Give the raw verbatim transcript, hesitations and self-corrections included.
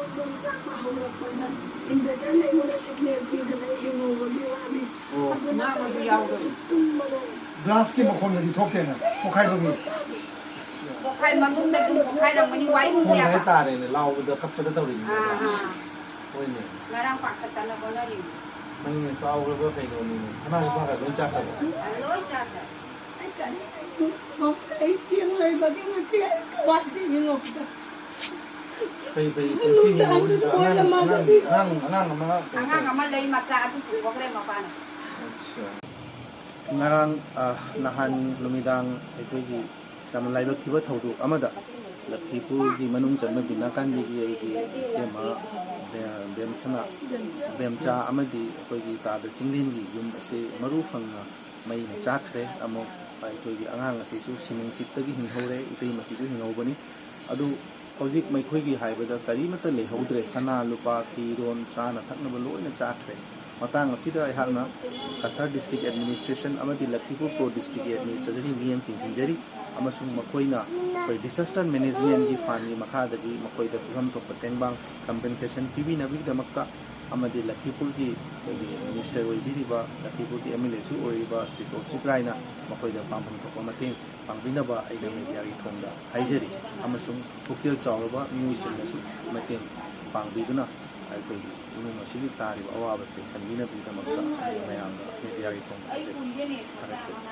ꯈꯨꯗꯣꯡ ꯆꯥꯕ ꯍꯧꯔꯛꯄꯗ inverter ꯑꯩꯉꯣꯟꯗ signal ꯄꯤꯗꯅ ꯌꯦꯡꯍꯧꯕꯒꯤ ꯋꯥꯅꯤ꯫ ꯑꯣ꯫ ꯑꯗꯨ ꯅꯠꯇ꯭ꯔꯗꯤ ꯑꯩ ꯍꯧꯖꯤꯛ ꯇꯨꯝꯕꯗ glassꯀꯤ ꯃꯈꯣꯟꯒꯗꯤ ꯊꯣꯛꯇꯦꯅ, ꯄꯣꯛꯈꯥꯏꯕꯒꯤ? ꯄꯣꯛꯈꯥꯏ ꯃꯅꯨꯡꯗ ꯑꯗꯨꯝ ꯄꯣꯛꯈꯥꯏꯔꯝꯒꯅꯤ, ꯋꯥꯏꯔꯨꯝ ꯃꯈꯣꯟ ꯀꯌꯥ ꯍꯥꯏꯇꯥꯔꯦꯅꯦ, ꯂꯥꯎꯕꯗ ꯀꯞꯄꯗ ꯇꯧꯔꯤꯅꯤ꯫ ꯑꯥ, ꯑꯥ꯫ ꯍꯣꯏꯅꯦ꯫ ꯉꯔꯥꯡ ꯄꯥꯈꯠꯇꯅ ꯍꯣꯠꯅꯔꯤꯅꯤ꯫ ꯅꯪꯅ ꯆꯥꯎꯈ꯭ꯔꯕ ꯀꯩꯅꯣꯅꯤꯅꯦ? ꯁꯅꯥ ꯂꯨꯄꯥꯒ ꯂꯣꯏ ꯆꯥꯈ꯭ꯔꯕ? ꯂꯣꯏ ꯆꯥꯈ꯭ꯔꯦ꯫ ꯑꯩ ꯀꯔꯤ ꯍꯥꯏꯅꯣ? ꯑꯩ ꯆꯦꯡ ꯂꯩꯕꯒꯤ ꯉꯁꯤ ꯑꯩ ꯀꯃꯥꯏꯅ ꯍꯤꯡꯉꯛꯄꯗ? ꯐꯩ, ꯐꯩ, ꯄꯨꯟꯁꯤ ꯅꯨꯡꯗꯥꯡꯗꯨꯗ ꯍꯤꯡꯕꯁꯤꯗ ꯑꯉꯥꯡ, ꯑꯣꯏꯔꯝꯃꯒꯗꯤ ꯑꯉꯥꯡ, ꯑꯉꯥꯡ, ꯑꯉꯥꯡ ꯑꯃ ꯀꯩꯅꯣ ꯑꯉꯥꯡ ꯇꯧ-, ꯑꯃ ꯂꯩ, ꯃꯆꯥ ꯑꯗꯨ ꯄꯨꯊꯣꯛꯈ꯭ꯔꯦ ꯃꯄꯥꯅ꯫ ꯑꯠꯁꯥ꯫ ꯉꯔꯥꯡ, ꯑ, ꯅꯍꯥꯟ ꯅꯨꯃꯤꯗꯥꯡ ꯑꯩꯈꯣꯏꯒꯤ ꯌꯥꯝꯅ ꯂꯥꯏꯕꯛ ꯊꯤꯕ ꯊꯧꯗꯣꯛ ꯑꯃꯗ ꯂꯛꯈꯤꯄꯨꯔꯒꯤ ꯃꯅꯨꯡ ꯆꯟꯕ ꯕꯤꯅꯥꯀꯥꯟꯗꯤꯒꯤ ꯑꯩꯒꯤ ꯏꯆꯦꯃ ꯕꯦ-, ꯕꯦꯝꯁꯅꯥ, ꯕꯦꯝꯆꯥ ꯑꯃꯗꯤ ꯑꯩꯈꯣꯏꯒꯤ ꯇꯥꯗ ꯆꯤꯡꯂꯦꯟꯒꯤ ꯌꯨꯝ ꯑꯁꯤ ꯃꯔꯨ ꯐꯪꯅ ꯃꯩꯅ ꯆꯥꯛꯈ꯭ꯔꯦ꯫ ꯑꯃꯨꯛ ꯑꯩꯈꯣꯏꯒꯤ ꯑꯉꯥꯡ ꯑꯁꯤꯁꯨ ꯁꯤꯅꯨꯡ ꯆꯤꯠꯇꯒꯤ ꯍꯤꯡꯍꯧꯔꯦ, ꯏꯇꯩ ꯃꯁꯤꯁꯨ ꯍꯤꯡꯍꯧꯕꯅꯤ꯫ ꯑꯗꯨ ꯍꯧꯖꯤꯛ ꯃꯈꯣꯏꯒꯤ ꯍꯥꯏꯕꯗ ꯀꯔꯤꯃꯠꯇ ꯂꯩꯍꯧꯗ꯭ꯔꯦ꯫ ꯁꯅꯥ, ꯂꯨꯄꯥ, ꯐꯤꯔꯣꯟ, ꯆꯥꯅ ꯊꯛꯅꯕ ꯂꯣꯏꯅ ꯆꯥꯈ꯭ꯔꯦ꯫ ꯃꯇꯥꯡ ꯑꯁꯤꯗ ꯑꯩꯍꯥꯛꯅ ꯀꯁꯥꯔ district administration ꯑꯃꯗꯤ ꯂꯛꯈꯤꯄꯨꯔ pro district administrationꯒꯤ ꯃꯤꯠꯌꯦꯡ ꯆꯤꯡꯁꯤꯟꯖꯔꯤ ꯑꯃꯁꯨꯡ ꯃꯈꯣꯏꯅ ꯑꯩꯈꯣꯏ disaster managementꯀꯤ fundꯀꯤ ꯃꯈꯥꯗꯒꯤ ꯃꯈꯣꯏꯗ ꯄꯤꯐꯝ ꯊꯣꯛꯄ ꯇꯦꯡꯕꯥꯡ compensation ꯄꯤꯕꯤꯅꯕꯒꯤꯗꯃꯛꯇ ꯑꯃꯗꯤ ꯂꯛꯈꯤꯄꯨꯔꯒꯤ ꯑꯩꯈꯣꯏꯒꯤ minister ꯑꯣꯏꯕꯤꯔꯤꯕ, ꯂꯛꯈꯤꯄꯨꯔꯒꯤ MLAꯁꯨ ꯑꯣꯏꯔꯤꯕ ꯁ꯭ꯔꯤ ꯀꯧꯁꯤꯛ ꯔꯥꯏꯅ ꯃꯈꯣꯏꯗ ꯄꯥꯡꯐꯝ ꯊꯣꯛꯄ ꯃꯇꯦꯡ ꯄꯥꯡꯕꯤꯅꯕ ꯑꯩꯅ mediaꯒꯤ ꯊꯣꯡꯗ ꯍꯥꯏꯖꯔꯤ ꯑꯃꯁꯨꯡ ꯄꯨꯛꯆꯦꯜ ꯆꯥꯎꯔꯕ ꯃꯤꯑꯣꯏꯁꯤꯡꯅꯁꯨ ꯃꯇꯦꯡ ꯄꯥꯡꯕꯤꯗꯨꯅ ꯑꯩꯈꯣꯏꯒꯤ ꯏꯃꯨꯡ ꯑꯁꯤꯒꯤ ꯇꯥꯔꯤꯕ ꯑꯋꯥꯕꯁꯦ ꯀꯟꯕꯤꯅꯕꯒꯤꯗꯃꯛꯇ ꯑꯩ ꯃꯌꯥꯝꯗ mediaꯒꯤ ꯊꯣꯡꯗ ꯍꯥꯏꯖꯔꯤ꯫ ꯊꯥꯒꯠꯆꯔꯤ꯫